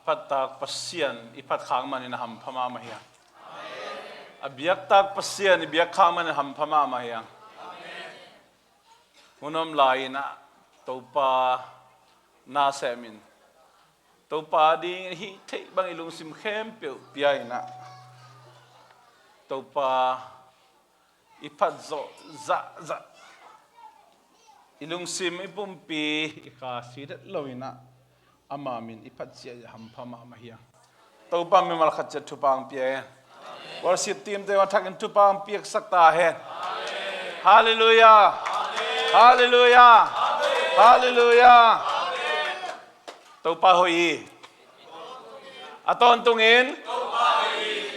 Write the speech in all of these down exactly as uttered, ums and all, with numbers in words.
Phattak Pasian i phatkhak manin a hampha mahmah hi hang. A biaktak Pasian i biakkhak manin a hampha mahmah hi hang. Hun om lai-in ah Topa na sem in, Topa ding hih theih bang i lungsim khempeuh pia-in ah, Topa i phat zawh zahzah, i lungsim, i pumpi, i kha si det lo-in ah, ama min i phat ziahziah hampha mahmah hi hang. Topa mimal khat ciat thupha hong pia hen. Worship team te hong thak in thupha hong piaksak ta hen. Halleluiah. Halleluiah. Halleluiah. Topa hoih hi. A tawntungin,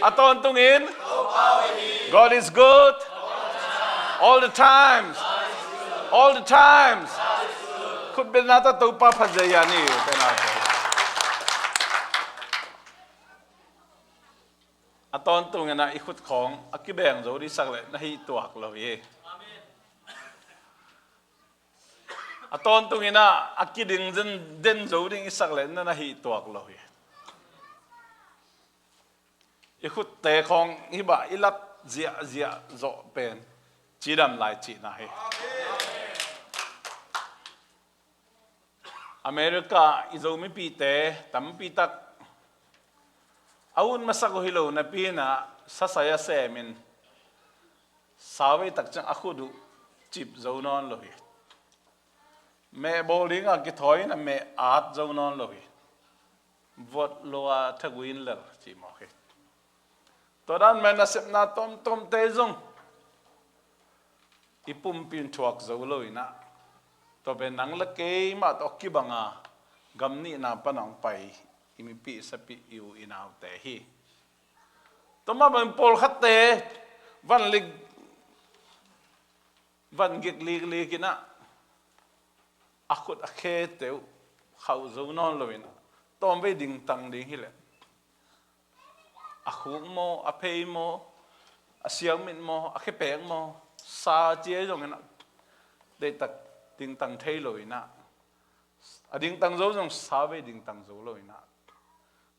a tawntungin, God is good. All the times. All the times. Khutbetna tawh Topa phat ziahziah ni. A tawntungin ah i khut khawng a kibeng zo ding i sak leh na hih tuak lo hi. A tawntungin ah a kiding den, den zo ding i sak leh na, na hih tuak lo hi. I khutte khawng hih bang i lat ziahziah zawh pen cidam lai cihna hi. America i Zomipihte tampi tak a ut masak uh hi lo napi-in ah sasai a semin, sauvei tak ciang a khut uh cip zo nawn lo hi. Meh bawl ding a kithawi-in a meh at zo nawn lo hi. Vot lo a thagui in lel cih mawk hi. Tua dan mah nasepna tawmtawmte zong i pumpi in thuak zo lo-in ah, tua pen nang le keimah tawh kibang a gam nihna pan a hong pai i mipih sapih i u i naute hi. Tua mah bangin pawlkhatte van lik, van gik liklik in ah a khut a khete uh khauh zo nawn lo-in ah, tawmvei dingtang ding hi leh a khuk maw, a phei maw, a siangmit maw, a khepek maw, sa ci ahi zongin ah deihtak dingtang thei lo-in ah, a dingtang zo zong sauvei dingtang zo lo-in ah,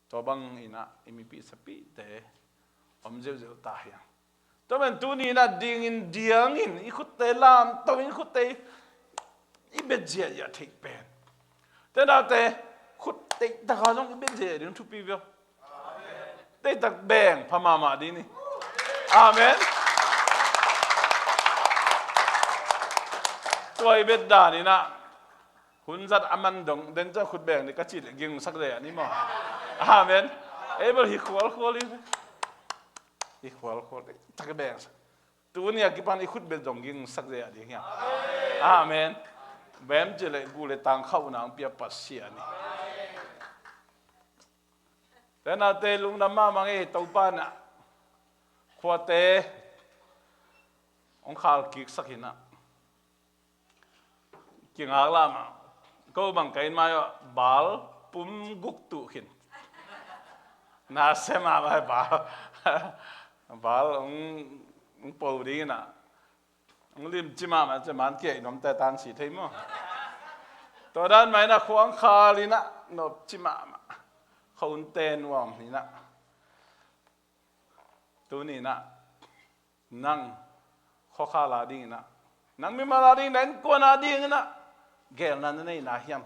tua bangin ah i mipih sapihte om ziauziau ta hi hang. Tua man tuni-in ah dingin diangin i khutte lamto-in i khutte i bet ziahziah theih pen, tenate khut deihtak a zong i bet ziahziah ding thupi viau. Deihtak beng pha mahmah ding ni. Amen. Tua i bet dan-in ah hun zat a man dong den ciang khut beng ni ka cih leh gingsak ziahziah ni maw? Amen. Ei bel hi khualkhual hi. Hi khualkhual hi. Tak beng. Tuni a kipan i khut bet zong gingsak ziahziah ding hiam? Amen. Bem cih leh gu le tang khauhna hong pia Pasian hi. Tenate lungdam mahmah ing ei, Topa in ah khuate hong khalkiksak hi-in ah, kingak lam ah, ko bang ka inn mai-ah bal pum guk tuh khin. Nasia mahmah bal. Bal hong, hong po ding in ah, hong limci mahmah, ci man kia i nuamte tan si thei maw? Tua dan mah in ah khua hong khal in ah nopci mahmah. Khuaunte nuam hi-in ah, tuni-in ah nang khuakhal a dingin ah, nang mimal a dingin ah, innkuan a dingin ah geelna na neihna hiam?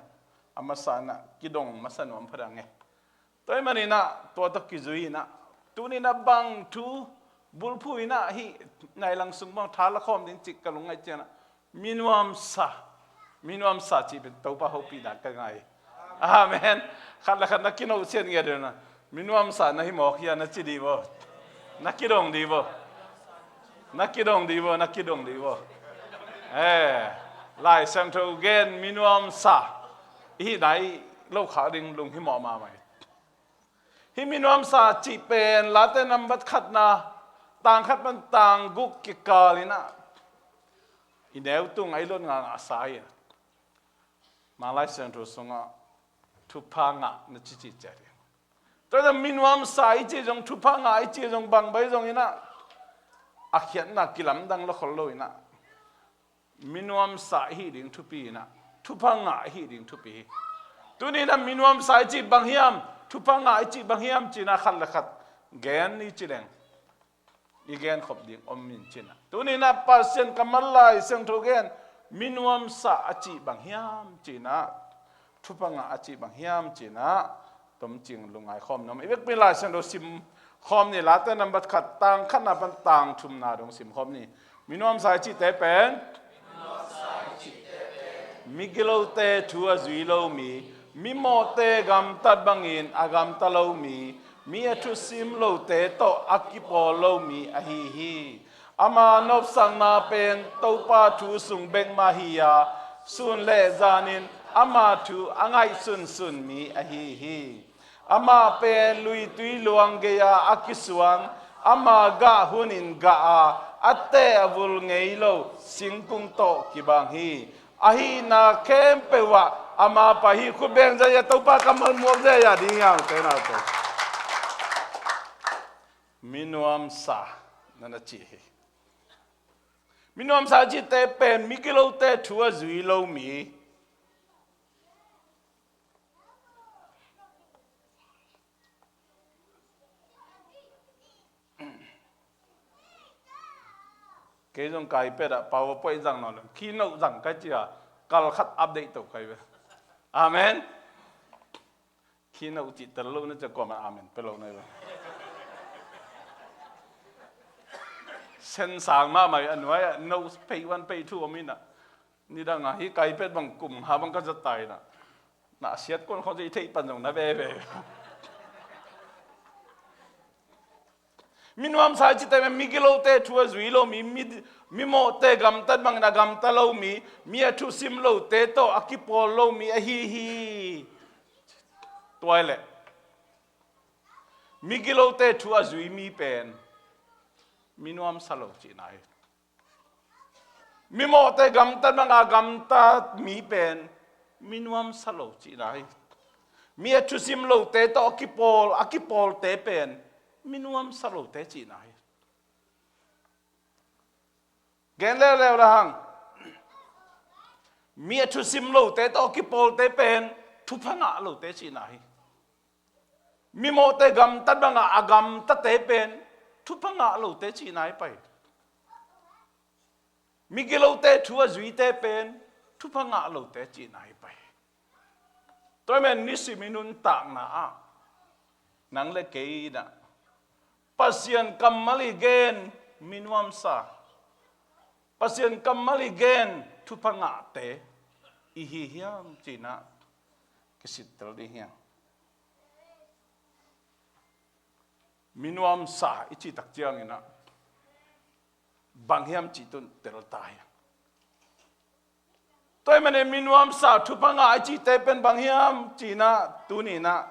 A masa in ah kidong masa nuam pha dang e. Tua ahih manin ah tua tawh kizui-in ah, tuni-in ah bang thu bulphuh in ah hih nailang sung bang tha la khawm ding cih ka lungngaih ciangin ah, minuamsa, minuamsa cih pen Topa hopihna ka ngai. Amen. Khat le khat na kino sian ngiat ding na, minuamsa na hi mawk hia na ci dih vo. Na kidong dih vo. Na kidong dih vo, na kidong dih vo. Eh, Lai Siangtho gen minuamsa i hihna i lokhak ding lunghimawh mahmah hi. Hih minuamsa cih pen Late nambat khatna, tang khat pan tang guk kikal in ah i neu tung a i lot ngangah sa hi. Manglai Siangtho sungah thupha ngah na ci cih ciat hi. Tua hi a minuamsa i cih zong, thupha ngah i cih zong bang bai zongin ah a khiatna kilamdang lo khol lo in ah, minuamsa i hih ding thupi in ah, thupha ngah i hih ding thupi hi. Tuni in ah minuamsa i cih bang hiam? Thupha ngah i cih bang hiam ci-in ah khat le khat gen i ci leng i genkhop ding om in ci-in ah, tuni-in ah Pasian kammal Lai Siangtho gen, minuamsa a cih bang hiam ci-in ah, thupha ngah a cih bang hiam ci-in ah, tomcing lungngai khawm nuam. I vekpi-in Lai Siangtho sim khawm ni. Late nambat khat, tang khatna pan tang thumna dong sim khawm ni. Minuamsa i cihte pen migilote thu a zui lo mi, mimawhte gamtat bangin a gamta lo mi, mi a thusim lote tawh a kipawl lo mi ahi hi. Ama nopsakna pen Topa thu sung bek mah hi-a, sun le zanin ama thu a ngaihsunsun mi ahi hi. Amah pen luitui luang gei-a a kisuan, ama gah hunin gah a, a teh a vul ngei lo singkung tawh kibang hi. Ahihna khempeuh ah ama pai hi. Khut beng zia, Topa kammal muak zia ding hiam, ute naute? Minuamsa na na ci hi. Minuamsa cihte pen migilote thu a zui lo mi. Kei zong ka iPad ah PowerPoint zang nawn lo, keynote zang kai ci-a, kal khat update to kai ve. Amen. Keynote cih tel lo na ci-a kuamah amen pia lo na hi ve. Sen sang mahmah hi, a nuai-ah note page one, page two om in ah. Nidang ah hih ka iPad bang kum nga bang ka zat ta in ah, na siat kon khawng zia i theih pan zong na veve. Minuamsa cihte pen migilote thu a zui lo mi, mi, mimawhte gamtat bangin a gamta lo mi, mi a thusim lote tawh a kipawl lo mi ahi hi. Tua hi leh migilote thu a zui mi pen minuamsa lo cihna hi. Mimawhte gamtat banga gamtat mi pen minuamsa lo cihna hi. Mi a thusim lote tawh a kipawl, a kipawlte pen minuamsa lote cihna hi. Gen leuleu la hang. Mi a thusim lote tawh a kipawlte pen thupha ngah lote cihna hi. Mimawhte gamtat banga a gamtate pen thupha ngah lote cihna hi pai. Migilote thu a zuite pen thupha ngah lote cihna hi pai. Tua hi man nisim i nuntakna ah nang le kei in ah Pasian kammal i gen minuamsa, Pasian kammal i gen thupha ngahte i hi hiam ci-in ah kisittel ding hi hang. Minuamsa i cih tak ciangin ah bang hiam cih tun tel ta hi. Tua hi man in minuamsa thupha ngah i cihte pen bang hiam ci-in ah tuni-in ah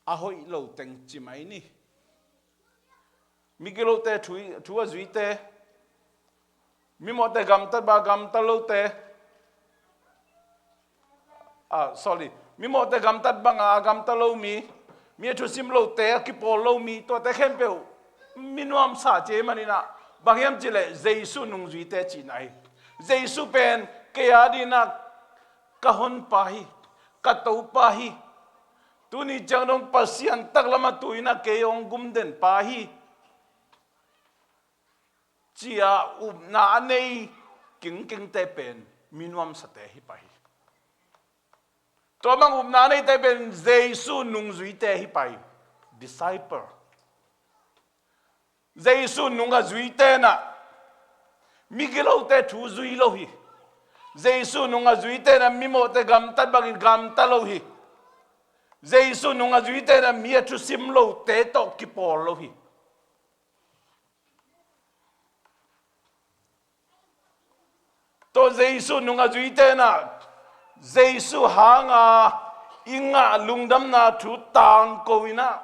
a hoih lo teng ci mai ni. Migilote thu, thu a zuite, mimawhte gamtat banga gamta lote, ah, sorry, mimawhte gamtat banga a gamta lo mi, mi a thusim lote a kipawl lo mi, tuate khempeuh minuamsa ci ahih manin ah bang hiam cih leh Jesu nungzuite cihna hi. Jesu pen kei adingin ah ka honpa hi, ka Topa hi. Tuni ciang dong Pasian taklamah tu-in ah kei hong gumdenpa hi, ci-a upna a nei kingkingte pen minuamsate hi pai hi. Tua bang upna a neite pen Jesu nungzuite hi pai. Disciple. Jesu nung a zuite in ah migilote thu zui lo hi. Jesu nung a zuite in ah mimawhte gamtat bangin gamta lo hi. Jesu nung a zuite in ah mi a thusim lote tawh kipawl lo hi. Tua Jesu nung a zuite in ah Jesu hanga i ngah lungdamna thu tangko in ah,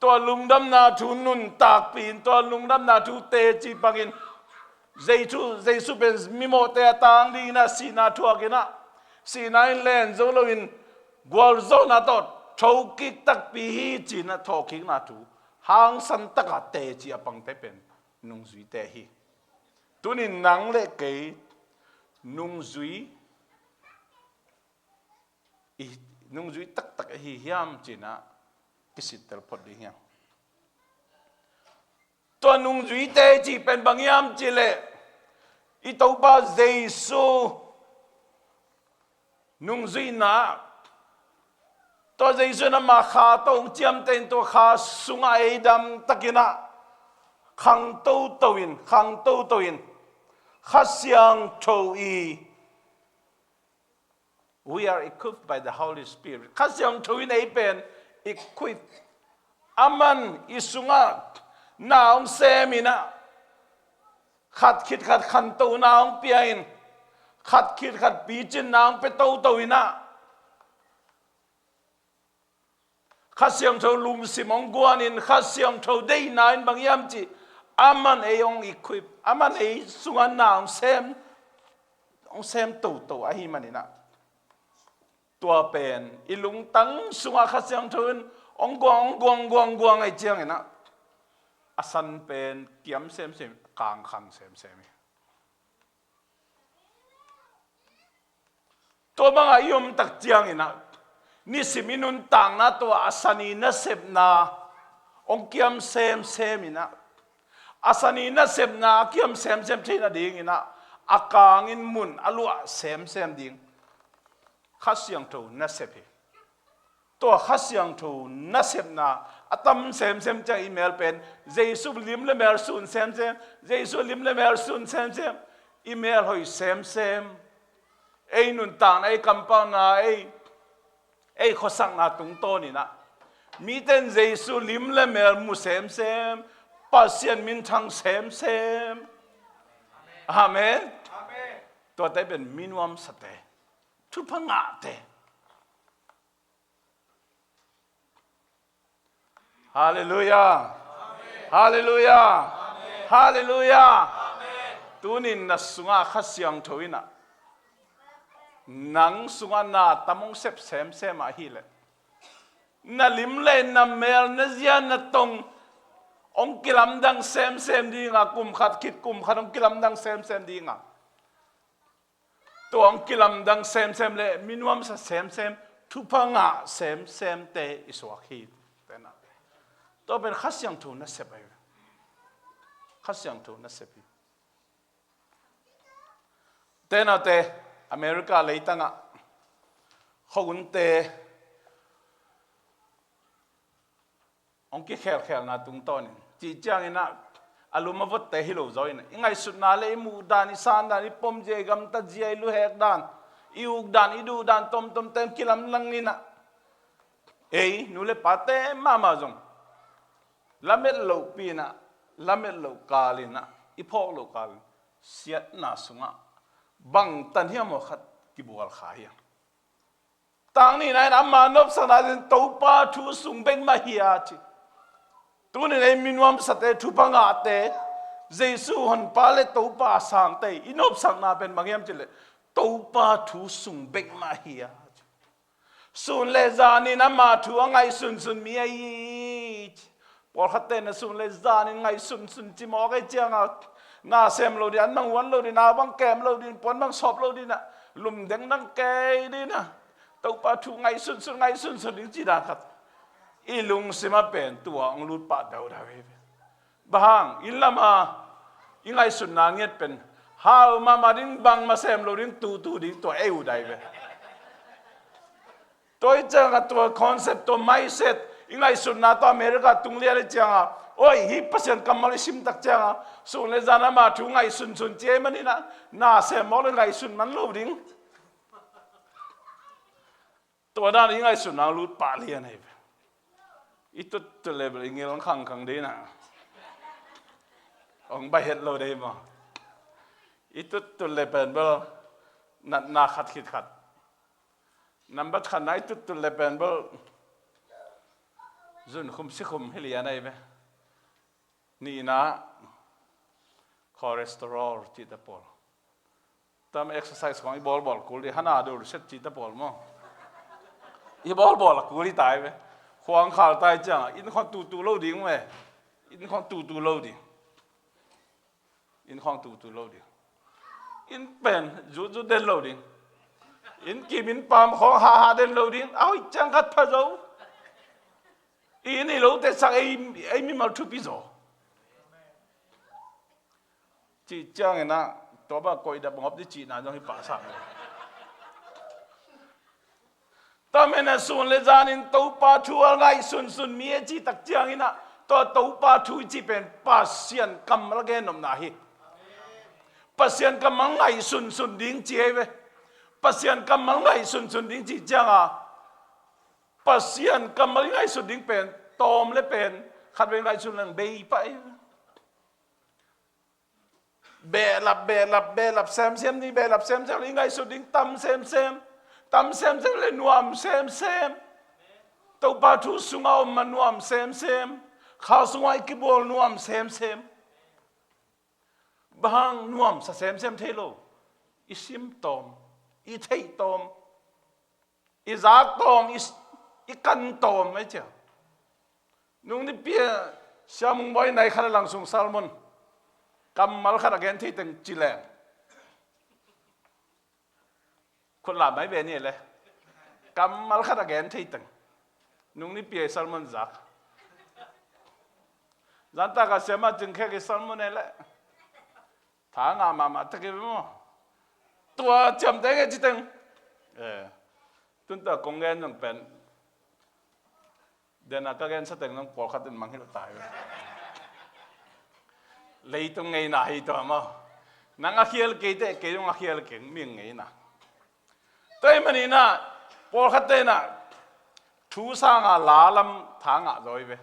tua lungdamna thu nuntakpih in, tua lungdamna thu teci pangin, Jesu, Jesu pen mimawhte a tang dingin ah sihna thuak in ah, sihna in len zo loin gualzawhna tawh thokik takpi hi ci-in ah thawhkikna thu hangsan takah teci a pangte pen nungzuite hi. Tuni nang le kei nungzui i, nungzui taktak ahi hiam ci-in ah kisittel phot ding hiam? Tua nungzuite cih pen bang hiam cih leh i Topa Jesu nungzuihna, tua Jesu in ama kha tawh hong ciamteh in tua kha sungah ei damtakin ah khang toto in, khang toto in Kha Siangtho i We are equipped by the Holy Spirit. Kha Siangtho in ei pen equip. Aman i sungah na hong sem in ah, khat khit khat khantona hong pia in, khat khit khat picinna hong pia toto in ah, Kha Siangtho lungsim hong guan in, Kha Siangtho deihna in bang hiam cih, aman ei hong equip, aman ei sungah na hong sem, hong sem toto ahih manin ah, tua pen i lungtang sungah Kha Siangtho in hong guang, hong guang, guang, guang ahih ciangin ah, a san pen kiam semsem, kangkhang semsem hi. Tua bangah i om tak ciangin ah, nisim i nuntakna tawh a san i nasepna hong kiam semsem in ah, a san i nasepna a kiam semsem theih nadingin ah, a kangin mun a luah semsem ding Kha Siangtho nasep hi. Tua Kha Siangtho nasepna a tam semsem ciang i mel pen Jesu lim le mel sun semsem, Jesu lim le mel sun semsem, i mel hoih semsem. Ei nuntakna, ei kampauna, ei, ei khuasakna tungtawn in ah, mite in Jesu lim le mel mu semsem, Pasian minthang semsem. Amen. Amen. Tuate pen minuamsate, thupha ngahte. Halleluiah. Halleluiah. Halleluiah. Tunin na sungah Kha Siangtho in ah, nang sungah na tam hong sep semsem ahih leh, na lim le na mel, na zia na tong hong kilamdang semsem ding a, kum khat khit kum khat hong kilamdang semsem ding a. Tua hong kilamdang semsem le minuamsa semsem, thupha ngah semsemte i suak hi. Tena, tua pen Kha Siangtho nasep ahi. Kha Siangtho nasep hi. Tenate, America leitangah khuahunte hong kikhelkhelna tungtawnin, cih ciangin ah, a lum a votte hi lo zaw in ah, i ngaihsutna le i muh dan, i san dan, i pom zia, i gamtat zia, i luhek dan, i uk dan, i duh dan tomtomte hong kilamdang in ah, ei nu le pate mahmah zong lamet lohpi in ah, lamet loh kal in ah, i phawk loh kal in, siatna sungah bangtan hiam aw khat kibual kha hiam? Tang nihna in ama nopsakna in Topa thu sung bek mah hi a ci. Tunin ei minuamsate, thupha ngahte, Jesu Honpa le Topa a sangte i nopsakna pen bang hiam cih leh Topa thu sung bek mah hi a ci. Sun le zanin ama thu a ngaihsunsun mi ahi hi ci. Pawlkhatte na sun le zanin ngaihsunsun cimawk ahih ciangin, na sem lo ding, an bang huan lo ding, na bang kem lo ding, puan bang sawp lo ding, na lum dengdang kei ding, na Topa thu ngaihsunsun, ngaihsunsun ding ci dan khat i lungsim ah pen tua hong lut pah daudau hi. Bang hang, inn lam a i ngaihsutna ngiat pen hau mahmah ding, bangmah sem lo ding, tutu ding, tua ei uh dai ve. Tua ahih ciangin tua concept, tua mindset, i ngaihsutna tua America tung lian ahih ciangin, oi, hih Pasian kammal i sim tak ciangin, sun le zan ama thu ngaihsunsun ci ahih manin ah, na sem mawk le ngaihsun man lo ding. Tua dan i ngaihsutna lut pah lian ahi ve. I tuttut le bel i ngil khangkhang ding na, hong bai het lo ding maw. I tuttut le pen bel natna khat khit khat. Nambat khatna i tuttut le pen bel zunkhum sikhum hi lian ahi ve. Nihna, cholesterol cihte pawl. Tam exercise khong i bawlbawl kul ding, hana do set cihte pawl maw. I bawlbawl a kul hi ta hi ve. Khuang khal ta ahih ciangin, inn khong tutu lo ding ve. Inn khong tutu lo ding. Inn khong tutu lo ding. Inn pen zutzut den lo ding. Inn kim inn paam khawng hahah den lo ding, a hoih ciang khat pha zo. Inn i lo tetsak ei, ei mimal thupi zaw. Cih ciangin ah, tua bang koih dap ngop ding cihna zong hi pahsak lo. Tua manin ah sun le zanin Topa thu a ngaihsunsun mi a cih tak ciangin ah, tua Topa thu i cih pen Pasian kammal gennopna hi. Pasian kammal ngaihsunsun ding ci hi ve. Pasian kammal ngaihsunsun ding cih ciang a, Pasian kammal i ngaihsun ding pen, tawm le pen, khatvei ngaihsun leng bei pah hi ve. Behlap, behlap, behlap semsem ni, behlap semsem le i ngaihsut ding tam semsem. Tam semsem le nuam semsem. Topa thu sungah om ma nuam semsem. Kha sungah i kibawl nuam semsem. Bang hang nuamsa semsem thei lo? I sim tawm, i theih tawm, i zak tawm, i, i kan tawm, ei cia. Nung nipi a Sia Mung Bawi nai khat a lang sung sermon kammal khat a gen thei teng ci leng, khut lam mai ve ni le. Kammal khat a gen thei teng. Nung nipi a sermon zak. Zan tak a Sia Ma Cing Khek i sermon e le. Tha ngah mahmah tek hi ve maw. Tua ciamteh ngei ci teng. Eh, tun tua kong gen zong pen, den a ka gensa teng zong pawlkhat in mangngilh ta hi ve. Leitung ngeina hi tua maw. Nang a khial kei teh, kei zong a khial keng, mi ngeina. Tua ahih manin ah, pawlkhat te in ah, thu sanga la lam tha ngah zaw hi ve.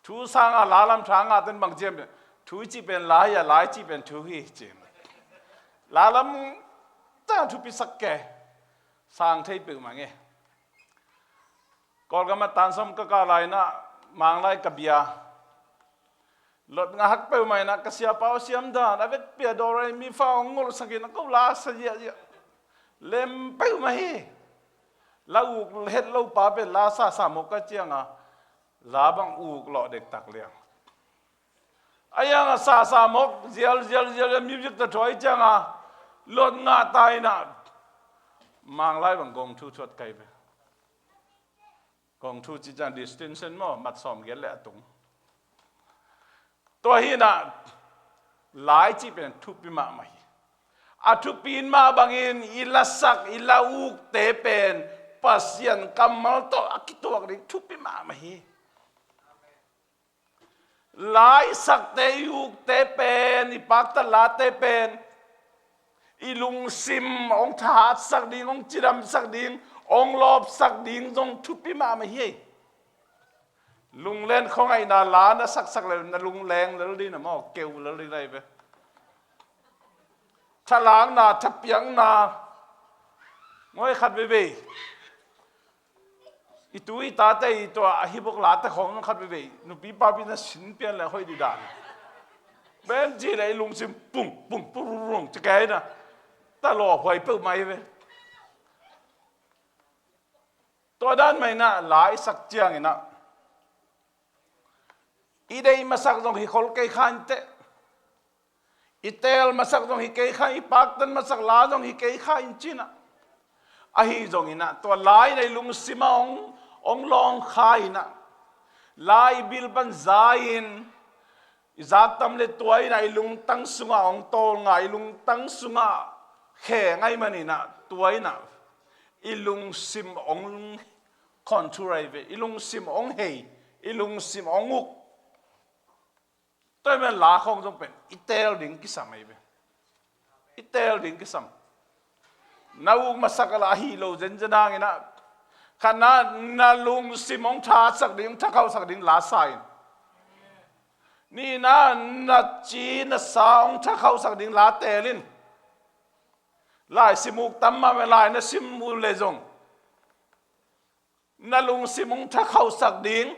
Thu sanga la lam tha ngah ten bang ci hiam, thu i cih pen la hi a, la i cih pen thu hi ci. La lam teng thupi sak kei. Sang thei peuhmah nge. Kawlgam a tan sawm ka kah lai in ah, Manglai ka bia. Lot ngah hak peuhmah in ah, ka siapa aw siam dan, a vekpi a Do Re Mi Fa hong ngolhsak in ah, ko la sa ziahziah. Lem peuhmah hi. La uk het lo pa pen la sasa mawk ka ciang a, la bang uk lawh dektak liang. A iang a sasa mawk, zial, zial, zial, zial, music tawh thuai ciang a, Lot ngah ta in ah, Manglai bang gong thu thuat kai ve. Kong thu ci ciang distinction maw, mat sawm giat le a tung. Tua hi in ah, la i cih pen thupi mahmah hi. A thupi in mah bangin i lasak, i la ukte pen Pasian kammal tawh a kituak ding thupi mahmah hi. La i sakte, i ukte pen, i paktat late pen, i lungsim hong thahatsak ding, hong cidamsak ding, hong lawpsak ding zong thupi mahmah hi. Lunglen khuangaihna la na saksak le na lungleng lel ding na maw, keu lel ding na hi ve. Thalakna, thapiakna, ngawi khat veivei. I tu i tate i tua a hi bok late khawng khat veivei. Nupi papi na sin pian le hoih dih dan. Beng ci le i lungsim pung, pung, pung, pung, pung, ci kei na. Ta lawhuai peuhmah hi ve. Tua dan mah in ah la i sak ciangin ah, i deih masak zong hi khol kei kha inteh. I teel masak zong hi kei kha, i paktan masak la zong hi kei kha in ci in ah. Ahi zongin ah, tua la in ah i lungsim ah hong, hong lawng kha in ah. La i bil pan za in, i zak tam le tua in ah i lungtang sungah hong tawlnga, i lungtang sungah khe ngei manin ah, tua in ah i lungsim hong control ahi ve, i lungsim hong hei, i lungsim hong uk. Tua hi men la khawng zong pen i teel ding kisam ahi ve. I teel ding kisam. Na uk masak a la ahi lo zenzen hangin ah, khatna, na lungsim hong thahatsak ding, thakhauhsak ding la sa in. Nihna, na ci na sa hong thakhauhsak ding la teel in. Laisim uk tam mahmah lai na sim uh leh zong, na lungsim hong thakhauhsak ding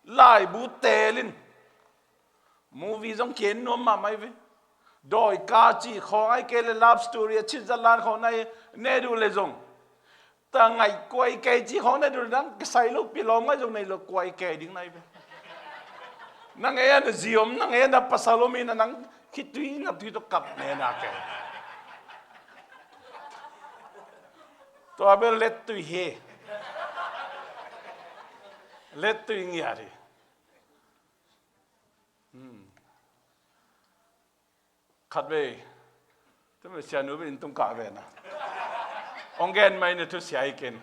laibu teel in. Movie zong kien nuam mahmah hi ve. Dawika cih khawng ahih kei leh love story a cin zat lan khawng na ne duh leh zong, ta ngaih kuai kei cih khawng na duh leh nang kisai lopi lawm ngaih zong nei lo, kuai kei ding na hi ve. Nang ei a na zi om, nang ei a na pasal om in ah nang khitui naptui tawh kap ne na kei. Tua bel lettui hi. Lettui ngiat hi. Hmm. Khatvei, tu mi sianu bel inn tung kah ve na. Ong gen mai na thu sia hi ken.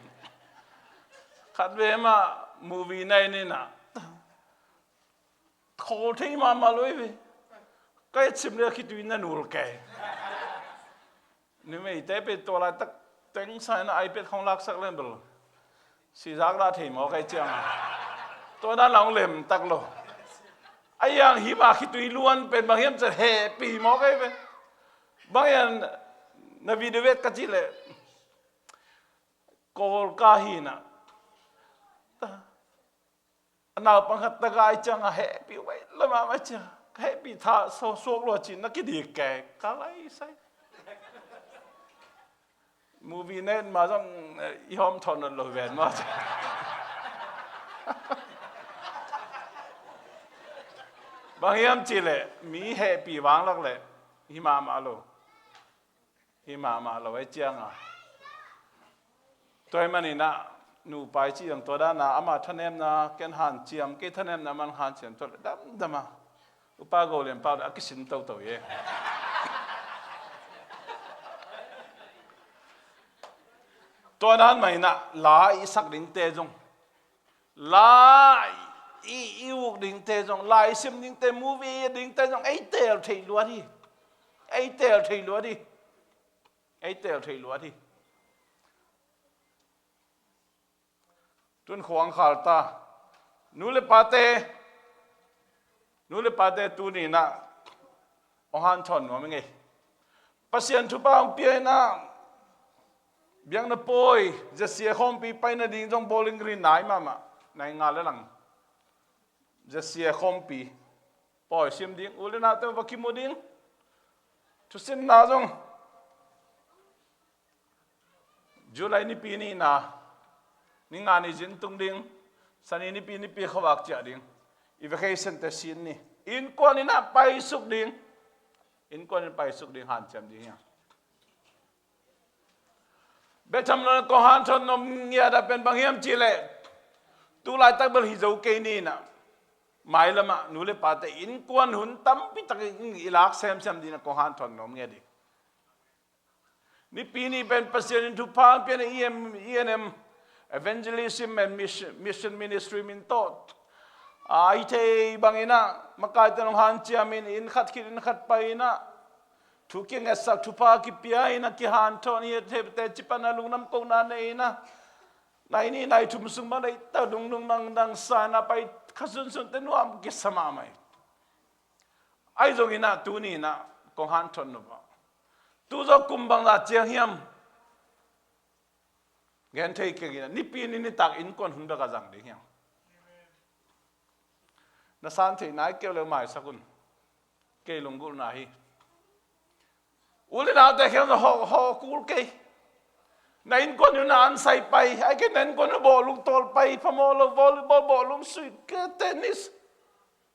Khatvei mah movie nai ni na. Khawl thei mahmah lo hi ve. Ka et sim le khitui na nul kei. Numeite pen tua laitak teng sa in a iPad khong laksak lem bel. Sizak la thei maw kei ciang a. Tua dan la ong lem tak lo. A iang hi mah khitui luan pen bang hiam ciah hehpih maw kei pen. Bang hiam na video vet ka cih leh. Kawl ka hi na. A naupang khat tak a i ciang a hehpih uh ei lamah mah ciang ka hehpih tha so suak lua cin na kidik kei ka lai sai. Movie net mah zong, eh, i hawm thawn lo ven mah ciang. Bang hiam cih leh mi hehpih vanglak leh hi mahmah lo. Hi mahmah lo ei ciang a. Tua hi manin ah nupa i cih zong tua dan a ama thanemna ken hanciam, kei thanemna man hanciam tua le damdam a. Upa Go Lian Pau le a kisin toto hi. Tua dan manin ah la i sak dingte zong, la i, i uk dingte zong, la i sim dingte, movie i et dingte zong ei teel theih luat hi. Ei teel theih luat hi. Ei teel theih luat hi. Tun khuang khal ta. Nu le pate, nu le pate tuni in ah ong hanthawn nuam ing ei. Pasian thupha ong pia in ah biakna pawi, Z C A khawmpi paina ding zong Bowling Green nai mahmah. Nai nga le lang. Z C A khawmpi pawi sim ding, u le naute va kimu ding. Thusinna zong July nipi nihna, ni nga ni zin tung ding, Sani nipi, nipi khuavak ciah ding. I vacation te sin ni. Innkuan in ah paisuk ding. Innkuan in paisuk ding, hanciam ding hi hang. Betham lo kong hanthawn nuam ngiat a pen bang hiam cih leh, tu laitak bel hi zo kei ni in ah, mailam ah nu le pate innkuan hun tampi tak i lak semsem ding in ah kong hanthawn nuam ngiat hi. Nipi ni pen Pasian in thupha pian E M, E N M, Evangelism and Mission, Mission Ministry min tawh. A i thei bangin ah, makaite nong hanciam in, inn khat khit inn khat pai in ah, thu kingetsak, thupha kipia in ah, kihanthawn hi a, teci pan a lungdam kohna nei in ah, nai nih nai thum sung bang deih ta, lungdam dangdang sa in ah, pai kha sunsun te nuam kisa mahmah hi. Ahi zongin ah tuni in ah kong hanthawn nop ah, tu zawh kum bangzah ciang hiam, gen thei keng in ah, nipi ni nitak innkuan hun bek a zang ding hiam. Na san theih nai kei uh leh maisak un. Kei lunggulhna hi. U le naute khempeuh hawh, hawh kul kei. Na innkuan uh na ansai pai, ahih kei na innkuan uh bawlung tawl pai, phamawh lo, volleyball, bawlung, sui, ke, tennis.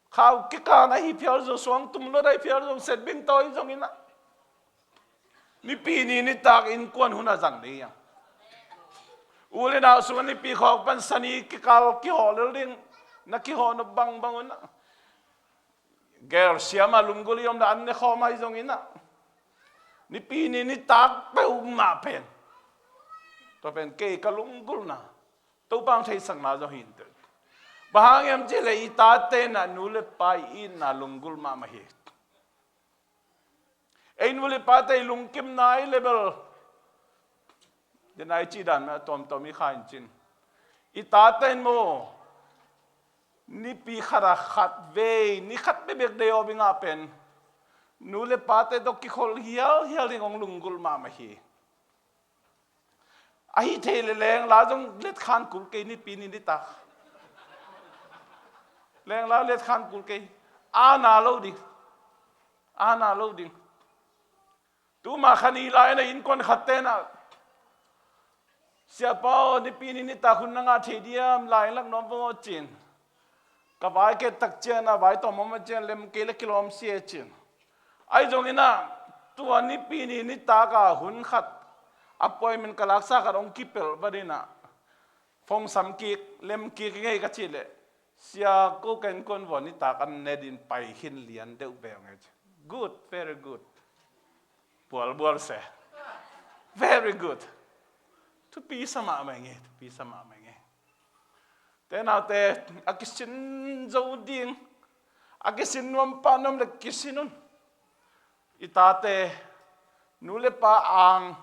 Khau kikal na hi phial zong, suang tum lo na hi phial zong, setbing tawi zong in ah, nipi ni nitak innkuan hun a zang ding hi hang. U le nau sungah nipi khawk pan Sani kikal kihawh lel ding, na kihawh nop bangbang un ah. Gel siam a lunggulh i om dah an ne khawm ahi zongin ah, nipi ni nitak peuhmah pen, tua pen kei ka lunggulhna, Topa hong theihsakna zong hi inteh. Bang hang hiam cih leh i tate in ah nu le pa i itna lunggulh mahmah hi. Ei nu le pate i lungkim nai le bel, den a i cih dan mah a tuamtuam i kha in cin. I tate in maw, nipi khat a khat vei, ni khat bekbek day off i ngah pen, nu le pate tawh kikholh hialhial ding hong lunggulh mahmah hi. Ahi thei leh lengla zong letkhan kul kei, nipi ni nitak. Lengla letkhan kul kei. Ana lo ding. Ana lo ding. Tuma kha ni lai-in ah innkuan khatte in ah, "Siapa aw, nipi ni nitak hun na ngah thei diam, la-in lak nuam vong aw," ci-in. Ka vai ket tak ciang a, vai tawm om a ciang lem kei le kilawm sia ci-in. Ahi zongin ah, tua nipi ni nitak a hun khat Appointment ka laksa khat hong kipelh vat in ah, phone sam kik, lem kik ing ei ka cih leh, sia, ko ka innkuan vua nitak an ne ding pai khin lian deuh ve ung ei ci. Good, very good. Bualbual se. Very good. Thupi sa mahmah ing ei, thupi sa mahmah ing ei. Te naute, a kisin zo ding, a kisin nuam pah nuam leh kisin un. I tate, nu le pa ang,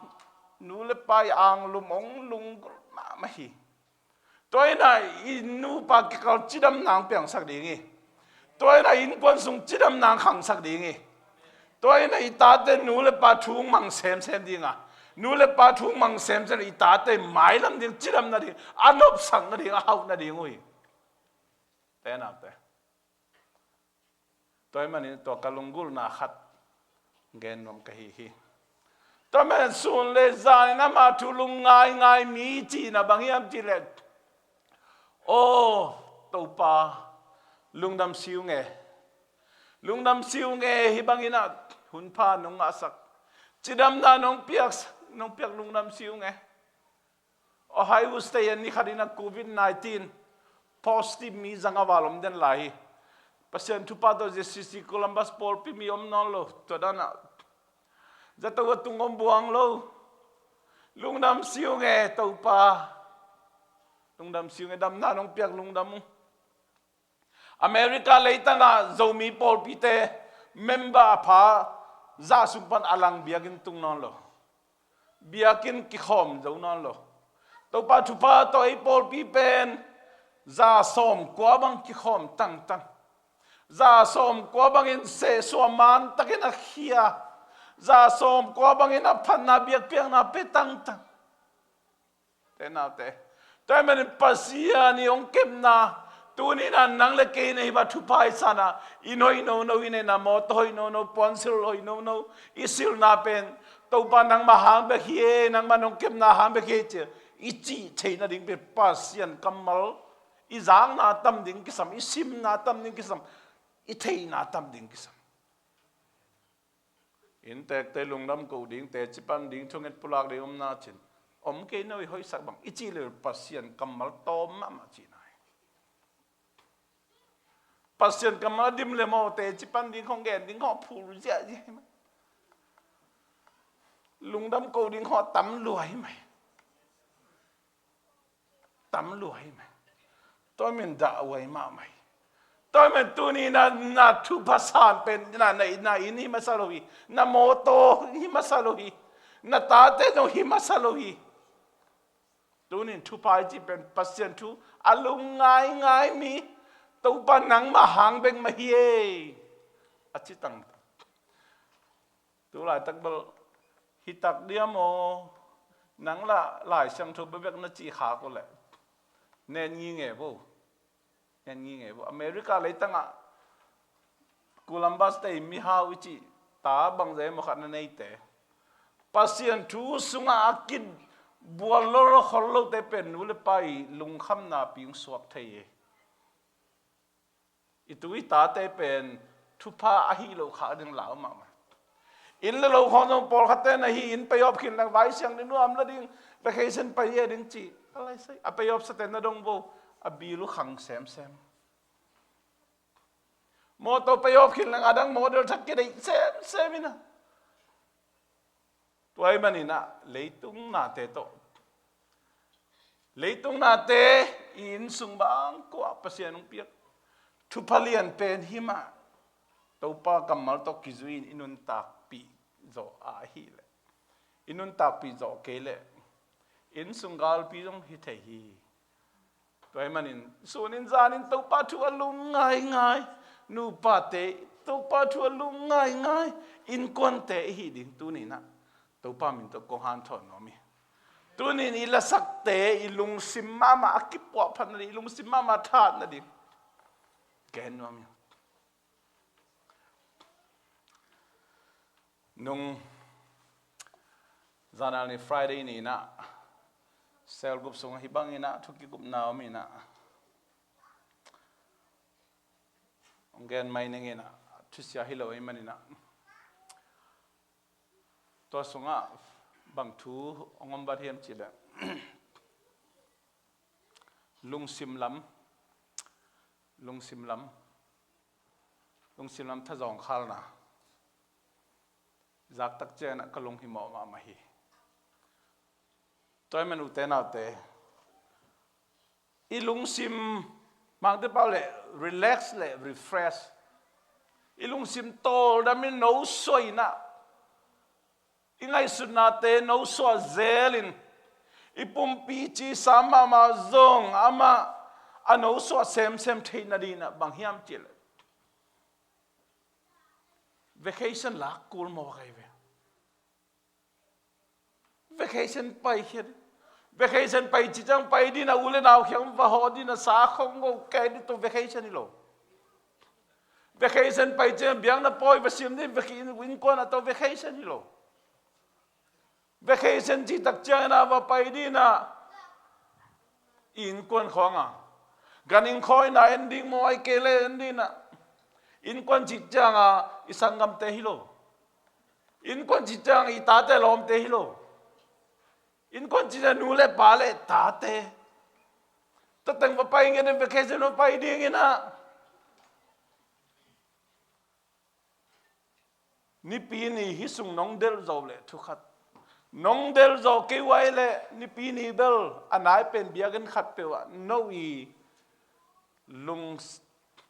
nu le pa i ang lum hong lunggulh mahmah hi. Tua in ah i nupa kikal cidamna hong piangsak ding hi. Tua in ah innkuan sung cidamna hong khangsak ding hi. Tua in ah i tate nu le pa thu hong mang semsem ding a, nu le pa thu hong mang semsem, i tate mailam ding, cidam nading, a nopsak nading, a hauh nading uh hi. Te naute, tua ahih manin tua ka lunggulhna khat gen nuam ka hi hi. Tua ahih manin sun le zan in ama thu lungngaingai mi cihna bang hiam cih leh, aw Topa, lungdam si ung e. Lungdam si ung e, hih bangin ah hunpha nong ngahsak, cidamna nong piak, nong piak, lungdam si ung e. Ohio State ah ni khat in ah covid nineteen positive mi za nga val om den lai hi. Pasian thupha tawh J C C Columbus pawlpi mi om nawn lo. Tua dan ah zato a tung om buang lo. Lungdam si ung e Topa. Lungdam si ung e, damna nong piak, lungdam ung. America leitang ah Zomi pawlpite member a pha za sung pan a lang biakinn tung nawn lo. Biakinn kikhawm zo nawn lo. Topa thupha tawh ei pawlpi pen za sawmkua bang kikhawm tangtang. Za sawmkua bangin sehsuah mantakin a khia. Za sawmkua bangin a phatna biakpiakna pia tangtang. Te naute, tua ahih manin Pasian i hong kepna, tuni in ah nang le kei in ah hih bang thupha i san ah, inn hoih nono i neihna, mawtaw hoih nono, puansilh hoih nono i silhna pen Topa nangmah hang bek hi e, nangmah nong kepna hang bek hi e ci-a i cih theih nading pen Pasian kammal i zakna tam ding kisam, i simna tam ding kisam, i theihna tam ding kisam. Inntekte lungdam ko ding, teci pan ding, thunget pulak ding om na cin, om kei no, i hoihsak bang i cih leh Pasian kammal tawm mahmah cihna hi. Pasian kammal a dim leh maw, teci pan ding khawng, gen ding khawng phul ziahziah hi mah. Lungdam ko ding khawng tam lua hi mah. Tam lua hi mah. Tua ahih manin dah huai mahmah hi. Tua ahih manin tuni na, na thupha san pen na, na, na inn hi masa lo hi. Na mawtaw hi masa lo hi. Na tate zong hi masa lo hi. Tuni in thupha i cih pen Pasian thu a lungngaingai mi, Topa nangmah hang bek mah hi e, a ci tangtang. Tu laitak bel hi tak diam aw, nang lah Lai Siangtho bekbek na cih khak uh leh, nen nginge vo. Nen nginge vo. America leitang ah Columbus te mihau i cih ta bangzah maw khat na neite, Pasian thu sungah a kibual lolkhol lote pen nu le pa i lungkhamna pi hong suak thei hi. I tu i tate pen thupha ahi lo khak ding lau mahmah. Inn le lo khawng zong pawlkhatte na hi in, pay off khin leng vai siang ding, nuam la ding, vacation pai e ding ci. A lai sai, a pay off sate na dong vo, a bill uh khang semsem. Mawtaw pay off khin leng a dang model thak kideih semsem in a. Tua ahih manin ah leitung nate tawh, leitung nate i inn sung bang kuah Pasian hong piak thupha lian pen hi mah. Topa kammal tawh kizui in i nuntakpih zawh ahih leh, i nuntakpih zawh kei leh inn sung galpi zong hi thei hi. Tua ahih manin sunin zanin Topa thu a lungngaingai nupate, Topa thu a lungngaingai innkuante i hih ding tuni in ah Topa min tawh kong hanthawn nuam hi. Tuni in i lasakte i lungsim mahmah a kipuahphat nading, i lungsim mahmah that nading gen nuam hi. Nung zanal ni Friday ni in ah cell group sungah hih bangin ah thu kikupna om in ah, hong gen mai ning in ah, thusia hi lo ahih manin ah, tua sungah Bang thu hong om vat hiam cih leh, lungsim lam, lungsim lam, lungsim lam thazawng khalna. Zak tak ciangin ah ka lunghimawh mahmah hi. Tua ahih manin ute naute, i lungsim, Mangte pau leh relax leh refresh, i lungsim tawldam in nosuah in ah, i ngaihsutnate nosuah zel in, i pumpi cisa mahmah zong amah a nosuah semsem theih nading in ah bang hiam cih leh, vacation lak kul mawk ahi ve. Vacation pai khia ding. Vacation pai cih ciang pai ding in ah, u le nau kiang va hawh ding in ah, sa khong go kei ding, tua vacation hi lo. Vacation pai ciang biakna pawi va sim ding, vacation, innkuan ah, tua vacation hi lo. Vacation cih tak ciangin ah va pai ding in ah, i innkuan khawng ah, ganhing khawng in ah en ding maw, ahih kei leh en ding in ah, innkuan cih ciang ah i sanggamte hi lo. Innkuan cih ciang i tate lawmte hi lo. Innkuan cih ciang nu le pa le tate. Tua teng va pai ngiat in, vacation va pai ding in ah, Nipi ni hih sung nong delh zo leh thu khat, nong delh zo kei uh ahih leh, Nipi ni bel a nai pen biakinn khatpeuh ah no i lung,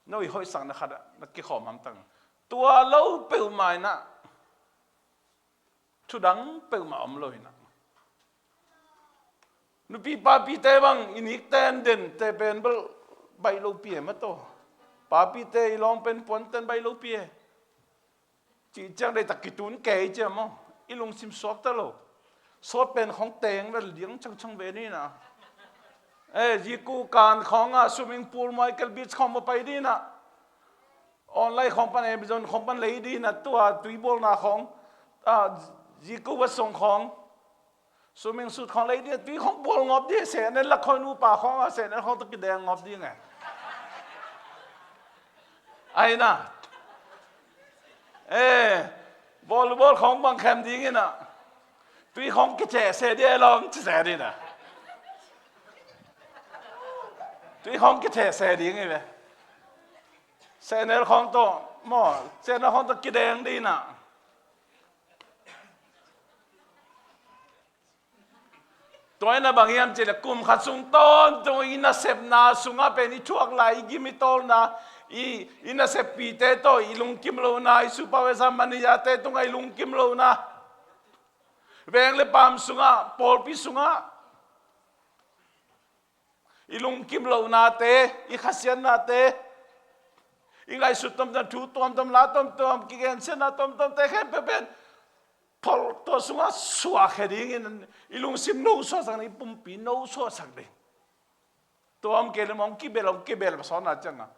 no i hoihsakna khat ah na kikhawm hamtang. Tua lo peuhmah in ah, thu dang peuhmah om lo in ah. Nupi papite bang i nikte an dente pen bel baih lopi e maw, tua papite i lawng pen puante an baih lopi e. Cih ciang deihtak kitun kei ciang maw, i lungsim suakta lo. Sawt pen khawng teng bel liang changchang ve ni in ah. Eh, Ziku kan khawng ah, swimming pool, Michael Beach khawng va pai ding in ah. Online khawng pan, Amazon khawng pan lei ding in ah, tua tuibawlna khawng, ah, Ziku va song khawng, swimming suit khawng lei ding in ah, tui khawng bawl ngawp ding, sehnel lak khawng, nupa khawng ah, sehnel khawng tawh kideng ngawp ding e. Ahi na. Eh, volleyball khawng bang khem ding in ah, tui khawng kicheh se ding e lawm, ci se ding in ah. Tui khawng kicheh se ding hi ve. Sehnel khawng tawh maw, sehnel khawng tawh kideng ding in ah. Tua in ah bang hiam cih leh, kum khat sung tawntung i nasepna sungah pen i thuak lai, i gim i tawlna, i, i naseppite tawh i lungkim lohna, i supervisor manager-te tungah i lungkim lohna, veng le paam sungah, pawlpi sungah i lungkim lohnate, i khasiatnate, i ngaihsut tuamtuam, thu tuamtuam, la tuamtuam, kigensiatna tuamtuamte khempeuh pen, tua sungah suahkhia dingin i lungsim nosuahsak ding, i pumpi nosuahsak ding. Tua om kei leh mah hong kibel, hong kibel, va sawtna ciangah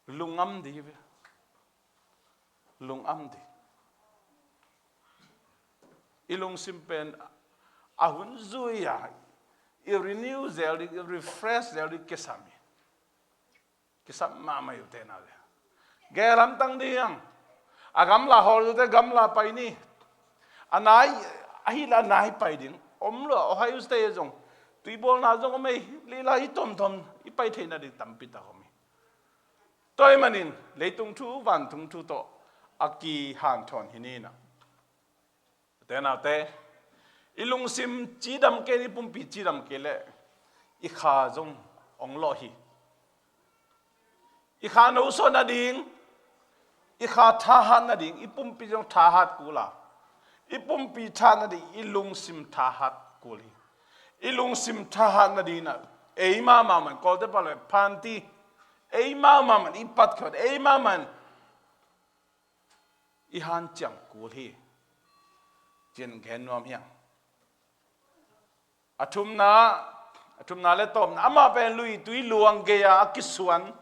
lungam ding hi ve. Lungam ding. I lungsim pen a hun zui-a i renew zel ding, i refresh zel ding kisam hi. Kisam mahmah hi ute naute. Gel hamtang ding. A gamla hawl zote gamla pai ni. A nai, ahi leh a nai pai ding. Om lo, Ohio State zong, tuibawlna zong om ei, lila i tuamtuam i pai theihna ding tampi tak om hi. Tua ahih manin leitung thu, vantung thu tawh a kihanthawn hi ni in ah. Ute naute, i lungsim cidam kei, i pumpi cidam kei leh i kha zong hong lawh hi. I kha nosuah nading, i kha thahat nading, i pumpi zong thahat kul a, i pumpi thahat nading i lungsim thahat kul hi. I lungsim thahat nading in ah eimah mahmah in, Kawlte pau leh phanti, eimah mahmah in i patkhawt, eimah mahmah in i hanciam kul hi, ci-in gen nuam hi hang. A thumna, a thumna le tawpna, amah pen luitui luang gei-a a kisuan,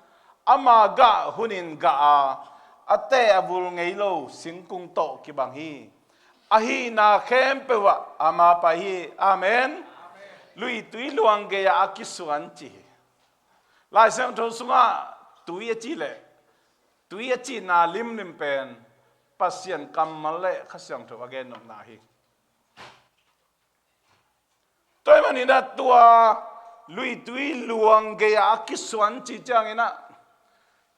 ama gah hunin gah a, a teh a vul ngei lo singkung tawh kibang hi. A hihna khempeuh ah ama pai hi. Amen. Luitui luang gei-a a kisuan ci hi. Lai Siangtho sungah tui a cih leh, tui a cihna limlim pen Pasian kammal le Kha Siangtho a gennopna hi. Tua luitui luang gei-ah a kisuan cih ciangin ah,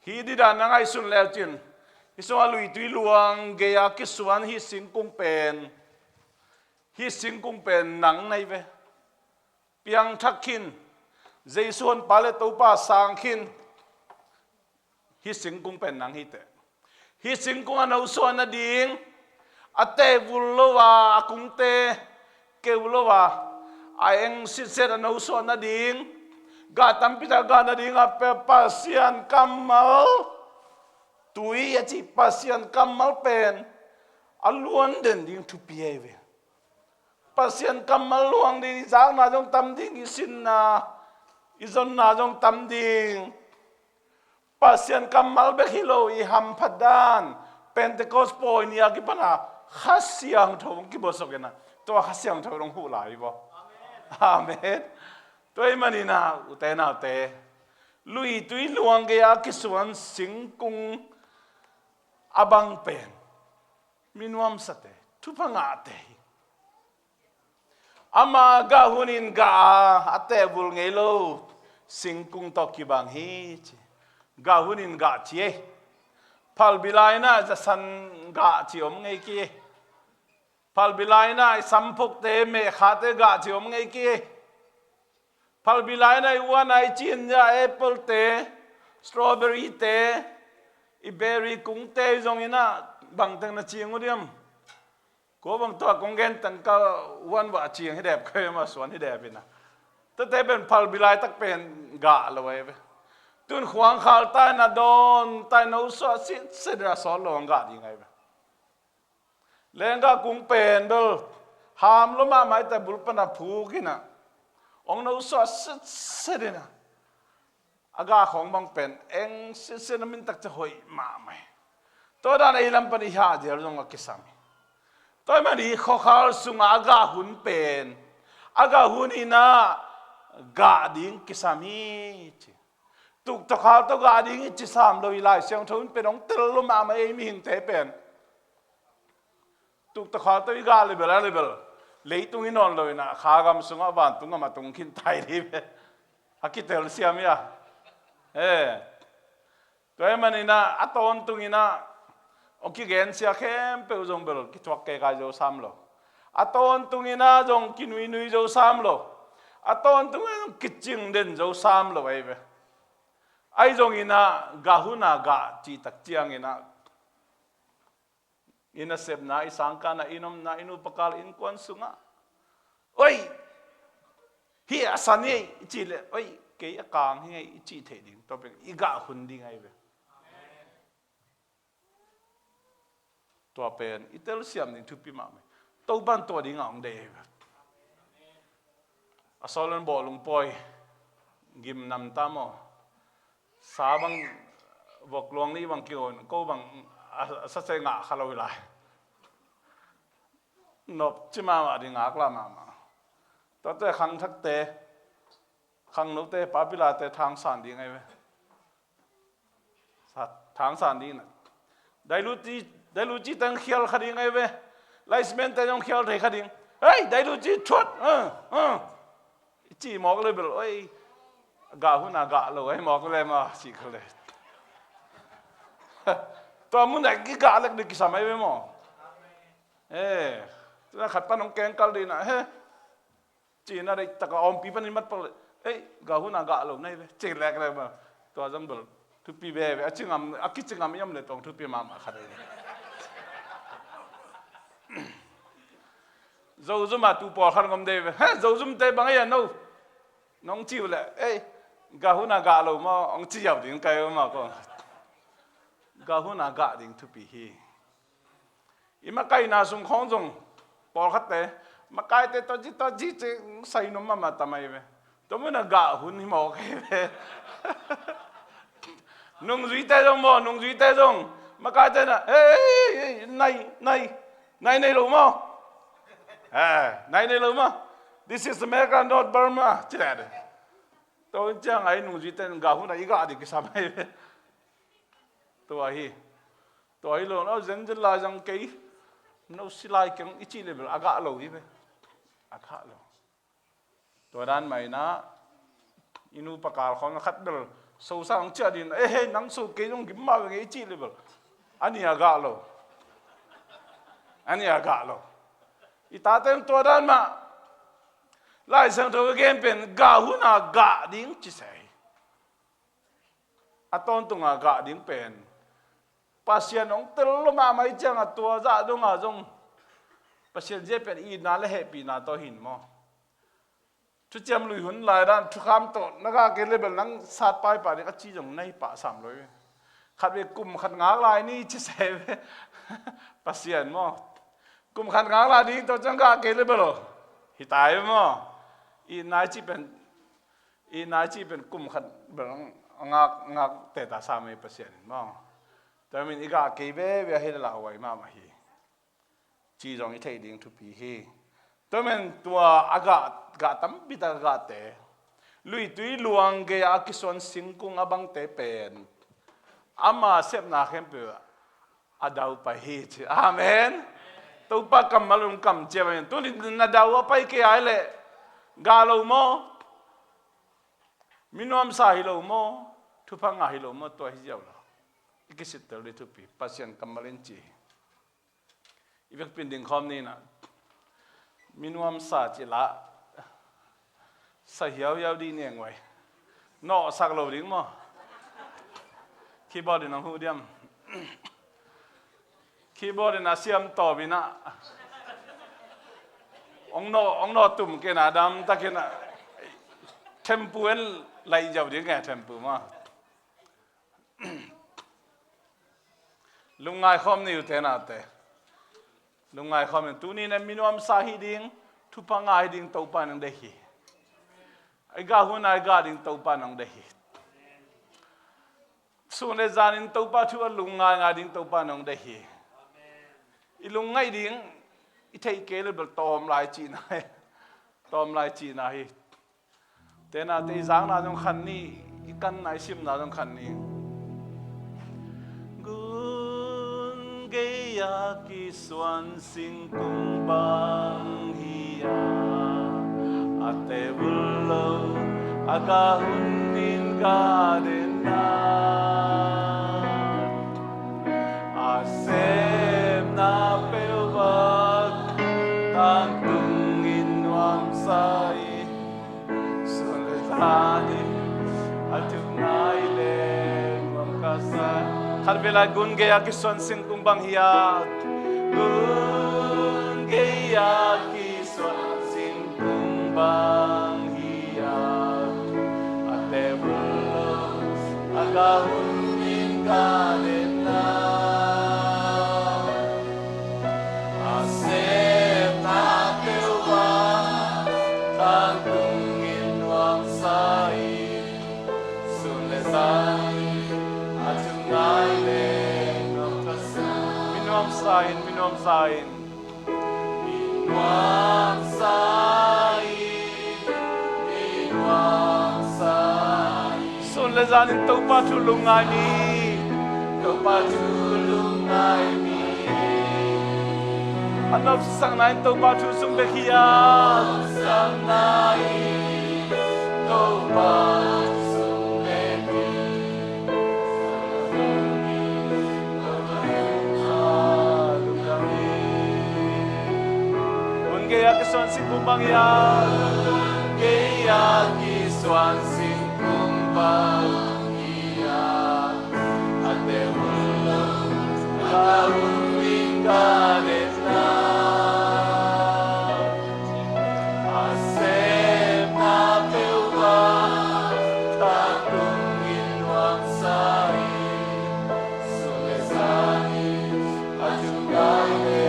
hih dih dan na ngaihsun le uh cin, hih sungah luitui luang gei-ah a kisuan hih singkung pen, hih singkung pen nang na hi ve. Piangthak khin, Jesu Honpa le Topa sang khin, hih singkung pen nang hi teh. Hih singkung a nosuah nading, a tehvul lo a, a kungte keu lo a, a eng sitset a nosuah nading, gah tampi tak gah nading a pe-, Pasian kammal, tui a cih Pasian kammal pen a luang den ding thupi ahi ve. Pasian kammal luang ding, i zakna zong tam ding, i sinna, i zonna zong tam ding. Pasian kammal bek hi lo, i hamphat dan, Pentecost pawi ni a kipan a Kha Siangtho hong kibuaksuk in ah, tua Kha Siangtho hong huh lai hi vaw. Amen. Tua ahih manin ah, ute naute, luitui luang gei-ah a kisuan singkung a bang pen mi nuamsate, thupha ngahte hi. Ama gah hunin gah a, a tehvul ngei lo singkung tawh kibang hi ci. Gah hunin gah ci ei. Phalbi lai-in ah zasan gah ci om ngei kei ei. Phalbi lai-in ah i samphukte, mehkhate gah ci om ngei kei ei. Phalbi lai-in ah i uan a i cin zia apple-te, strawberry-te, i berry kungte zongin ah bangteng na cing uh diam? Kua bang tua kong gen teng ka uan vah cing hi dep, ka ma suan hi dep in ah. Tuate pen phalbi laitak pen gah lo ahi ve. Tun khuangkhal ta in ah dawn ta in ah nosuah sitset in ah sawt lo hong gah ding ahi ve. Lenggah kung pen bel ham lua mahmah, i tehvul pan a phuk in ah hong nosuah sitset in ah, a gah khawng bang pen eng sitset a mintak ca hoih mahmah hi. Tua dan a i lam pan i hahzel zong a kisam hi. Tua ahih manin khuakhal sungah a gah hun pen, a gah hun in ah gah ding kisam hi ci. Tuktakkhal tawh gah ding i ci sam lo hi. Lai Siangtho in pen hong tel lua mahmah ei mihingte pen. Tuktakkhal tawh i gah le bel a le bel, leitung hi nawn lo in ah, kha gam sungah vantung gam a tung khin tai dih ve. A kitel siam hi a. Eh. Tua ahih manin ah, a tawntung in ah hong kigensia khempeuh zong bel kithuak kaikai zo sam lo. A tawntung in ah zong kinuinui zo sam lo. A tawntung in ah zong kicing den zo sam lo ahi ve. Ahi zongin ah gah hun a gah cih tak ciangin ah, i nasepna, i sangkahna, i nomna, i nu pa kal, innkuan sungah, oi, hih a san hi ei i cih leh, oi, kei a kang hi ing ei i cih theih ding, tua pen i gah hun ding ahi ve. Tua pen i telsiam ding thupi mahmah hi. Topa'n tua dingah hong deih ahi ve. A sawlun bawhlung pawi gim nam ta maw? Sa bang, vok luang nih bang kigon, ko bang a, a sasei ngah kha lo hi lai. Nop ci mahmah ding, ngaklah mahmah. Tuate khangthakte, khangnote, papilate thangsan ding ahi ve. Sa-, thangsan ding na. Dailuci, dailuci teng khial kha ding ahi ve. Laismente zong khial thei kha ding. Hei, dailuci thuat. Uh, uh. I cih mawk le bel, oi, gah hun a gah lo ahi mawk le maw, cih kha le. Tua mun a i gah lek ding kisam ahi ve maw. Eh, tua khat pan hong kengkal ding na, he. Cihna deih taka a ompi panin mat pak le, ei, gah hun a gah lo na hi ve, cih lek lek ma. Tua zong bel thupi veve, a ci ngam, a kici ngam hiam le tawng thupi mahmah khat hi. Zozum a tu pawlkhat ngom dei ve, he, Zozumte bang ei a no. Nong ci uh le, ei, gah hun a gah lo maw, hong ci ziau ding kai maw ko. Gah hun a gah ding thupi hi. I makaihna sung khawng zong pawlkhatte, makaite tawh ci tawh ci ci sai nuam mahmah tam ahi ve. Tua mun a gah hun hi mawk ahi ve. Nungzuite zong maw, nungzuite zong makaite na, ei, ei, ei, nai, nai, nai nei lo maw? Eh, nai nei lo maw? This is America, not Burma, ci leh. Tua hun ciang a i nungzuite gah hun a i gah ding kisam ahi ve. Tua hi. Tua hi lo, no, zenzen lai zang kei, no, si lai keng i cih le bel a gah lo hi ve. A gah lo. Tua dan mah in ah, i nupa kal khawng a khat bel so sang ciah ding, "Eh, hei, nang so kei zong gim mah ve ngei," i cih leh bel a nih a gah lo. A nih a gah lo. I tate in tua dan mah. Lai Siangtho a gen pen gah hun a gah ding ci sa hi. A tawntung a gah ding pen Pasian hong tel lo mahmah ahih ciangin tua zah dong a zong Pasian zia pen itna le hehpihna tawh hi in maw. Thuciam Lui hun lai dan thukham tawh na gah kei leh bel nang sat paipah ding a ci zong na hi pah sam lo hi. Khatvei kum khat ngak lai ni ci sa hi ve. Pasian maw. Kum khat ngak lai ding tawh ciang gah kei leh bel hi ta hi maw. Itna i cih pen, itna i cih pen kum khat bel ngak, ngak teh ta sam hi Pasian in maw. Tua manin i gah kei veve a hi leh lauhuai mahmah hi. Ci zong i theih ding thupi hi. Tua manin tua a gah, gah tampi tak a gahte, luitui luang gei-a a kisuan singkung a bangte pen ama sepna khempeuh a dau pai hi ci. Amen. Topa kammal un kamciam amen. Tuni na dau a pai kei a hih leh gah lo maw? Minuamsa hi lo maw? Thupha ngah hi lo maw? Tua hi ziau lo. I kisittel ding thupi. Pasian kammal in ci hi. I vekpi in dingkhawm ni in ah, minuamsa cih lah sa hiauhiau ding ni eng vai. Nawhsak lo ding maw? Keyboard in hong huh diam? Keyboard in a siam tawp in ah, hong nawh, hong nawh tum kei in ah, damtak in ah, tempo en laih ziau ding e, tempo maw. Lungngai khawm ni uh te nate. Lungngai khawm ni. Tuni in ah minuamsa hi ding, thupha ngah hi ding Topa in hong deih hi. I gah hun a i gah ding Topa in hong deih hi. Sun le zan in Topa thu a lungngai ngai ding Topa in hong deih hi. I lungngaih ding i theih kei leh bel tawm lai cihna hi. Tawm lai cihna hi. Te nate, i zakna zong khan ni, i kanna i simna zong khan ni. Gun gei-a kisuan singkung bang hi-a, a teh vul lo a gah hun in gah den a, a sepna peuhmah tangtung in nuamsa hi. Sun le zan in a thuk ngai le nuam ka sa. Khatvei lai. Gun gei-a kisuan singkung bang hi-a, gun gei-a kisuan singkung bang hi-a, a teh vul lo a gah hun in gah den a, a sepna peuhmah tangtung in nuamsa hi. Sun le zan in a thuk ngai le nuam ka sa. Minuamsa in, minuamsa in. Minuamsa in, minuamsa in. Sun le zan in Topa thu lungngai ni. Topa thu lungngai ni. A nopsakna in Topa thu zong bek hi-a. Nopsakna in Topa thu zong bek hi. Gun gei-a kisuan singkung bang hi-a, gei-a kisuan singkung bang hi-a, a teh vul lo a gah hun in gah den a, a sepna peuhmah tangtung in nuamsa hi. Sun le zan in a thuk ngai le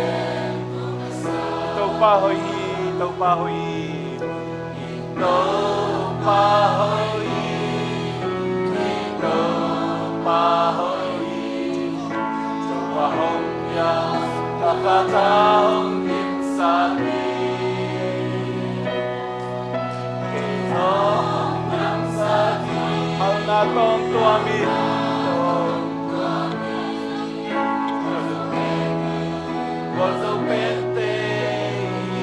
nuam ka sa. Topa hoih hi, Topa hoih hi. Topa hoih hi, Topa hoih hi. Topa hong piak ka khat a hong dimsak hi. Hauhna tawng tuam hi. Gualzo pente hi.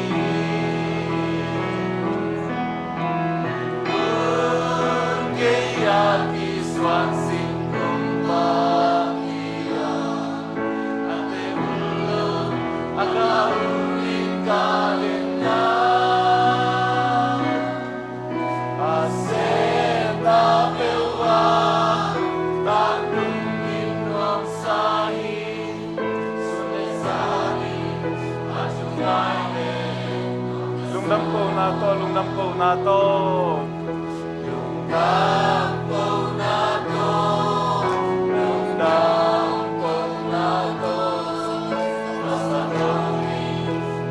Lungdam kohna tawh, lungdam kohna tawh. Lungdam kohna tawh, lungdam kohna tawh. Masa tawh ni,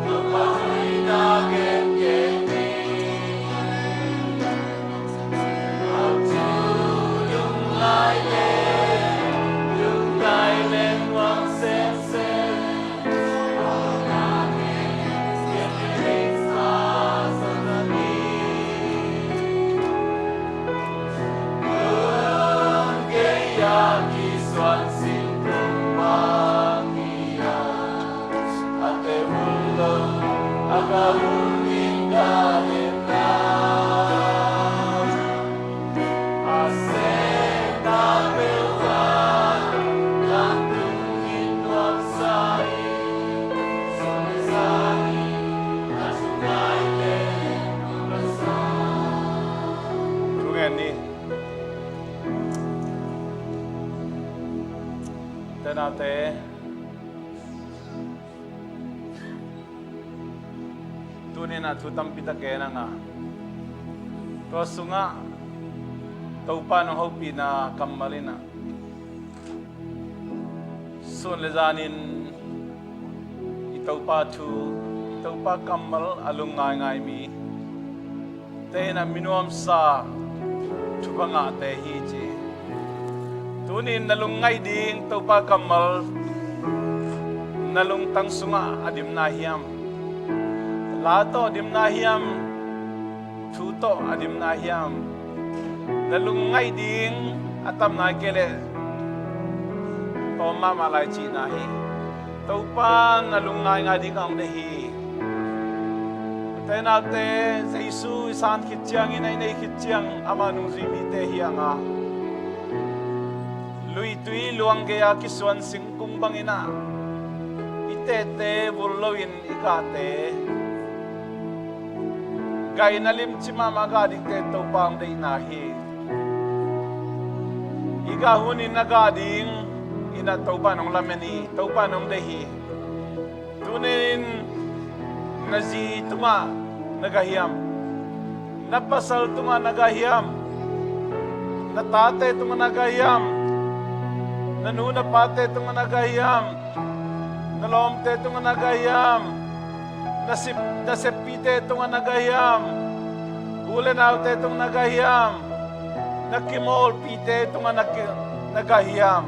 Topa hoihna gen gen ni. Thu ngen ni. Tenate. Tuninah thu tampi tak gen a nga. Tua sungah Topa nong hopihna kammal inah sun le zanin i Topa thu, i Topa kammal a lungngaingai mi te inah minuamsa thupha ngahte hi ci. Tunin na lungngaih ding Topa kammal na lungtang sungah a dimna hiam? La tawh a dimna hiam? Thu tawh a dimna hiam? Na lungngaih ding a tam nai kei leh tawm mahmah lai cihna hi. Topa na lungngaingai ding a hong deih hi. Ute naute, Jesu i san khit ciangin a i nei khit ciang amah nungzui mite hi a nga. Luitui luang gei-a kisuan singkung banginah i tehte vul loin i gahte, gaihna limci mahmah gah dingte Topa hong deihna hi. I gah hunin a gah ding inah Topa nong lamen hi, Topa nong deih hi. Tunin na zi tungah na gah hiam? Na pasal tungah na gah hiam? Na tate tungah na gah hiam? Na nu na pate tungah na gah hiam? Na lawmte tungah na gah hiam? Na sep, na seppite tungah na gah hiam? U le naute tungah na gah hiam? Na kimawlpite tungah na ki, na gah hiam?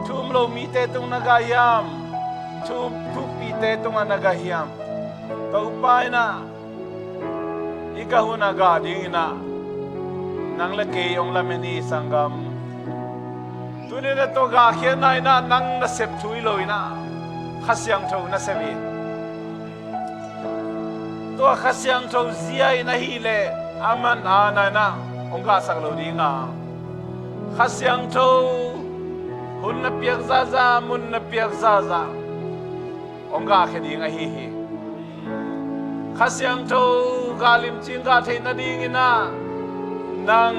Thu um lo mite tungah na gah hiam? Thu, thupite tungah na gah hiam? Topa inah i gah hun a gah dinginah nang le kei hong lamen hi sanggam. Tuninah tua gahkhiatna inah nang na sep thu hi loinah Kha Siangtho na sep hi. Tua Kha Siangtho zia in ahileh a man a nainah hong gahsak lo dinga, Kha Siangtho hun na piak zahzah, mun na piak zahzah hong gahkhia ding ahi hi. Kha Siangtho gah limci gah theih nadinginah nang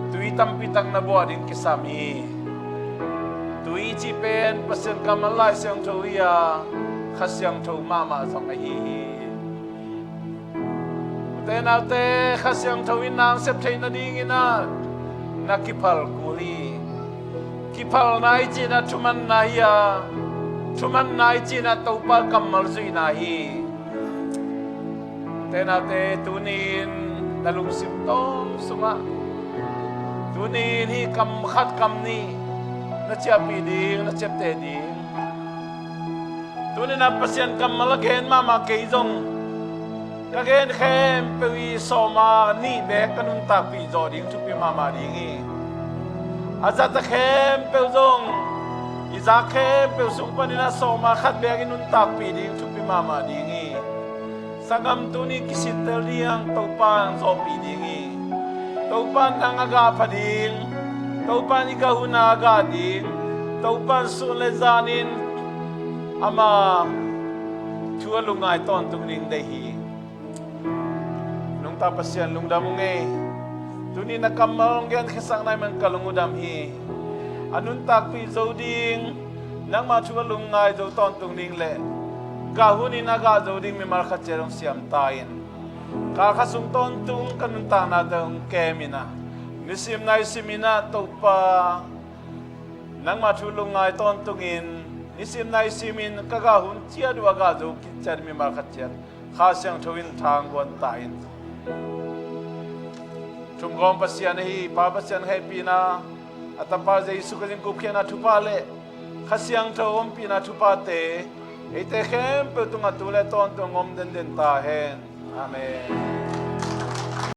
tui tampi tak na buah ding kisam hi. Tui cih pen Pasian kammal Lai Siangtho hi a, Kha Siangtho mahmah zong ahi hi. Ute naute, Kha Siangtho in nang sep theih nadinginah na kiphal kul hi. Kiphalna i cihnah thumanna hi a, thumanna i cihnah Topa kammal zuihna hi. Ute naute, tunin na lungsim tawm sungah tunin hih kam khat kam nih na ciahpih ding, na ciapteh ding. Tuninah Pasian kammal a gen mahmah kei zong ka gen khempeuh i sawma nih bek ka nuntakpih zawh ding thupi mahmah ding hi. A zat a khempeuh zong i zak khempeuh sung paninah sawma khat bek i nuntakpih ding thupi mahmah ding hi. Sanggam, tuni kisittel ding Topa in zawhpih ding hi. Topa in nang a gah pha ding, Topa in i gah hun a gah ding, Topa in sun le zanin ama thu a lungngai tawntung ding deih hi. Nungta Pasian, lungdam ung ei. Tuni na kammal hong genkhiasak nai man ka lung uh dam hi. A nuntakpih zo ding, nangma thu a lungngai zo tawntung ding le Gah hun in a gah zo ding mimal khat ciat hong siam ta in. Kal khat sung tawntung ka nuntakna tawh hong kem in ah, nisim naisim in ah Topa nangmah thu lungngai tawntungin, nisim naisim in ka gah hun ciat uh a gah zo kik ciat mimal khat ciat Kha Siangtho in tha hong guan ta in. Thumgawm Pasian ahi Pa Pasian hehpihna, a Tapa Jesu Khazih gupkhiatna thupha le Kha Siangtho ompihna thuphate eite khempeuh tungah tu le tawntung om denden ta hen. Amen.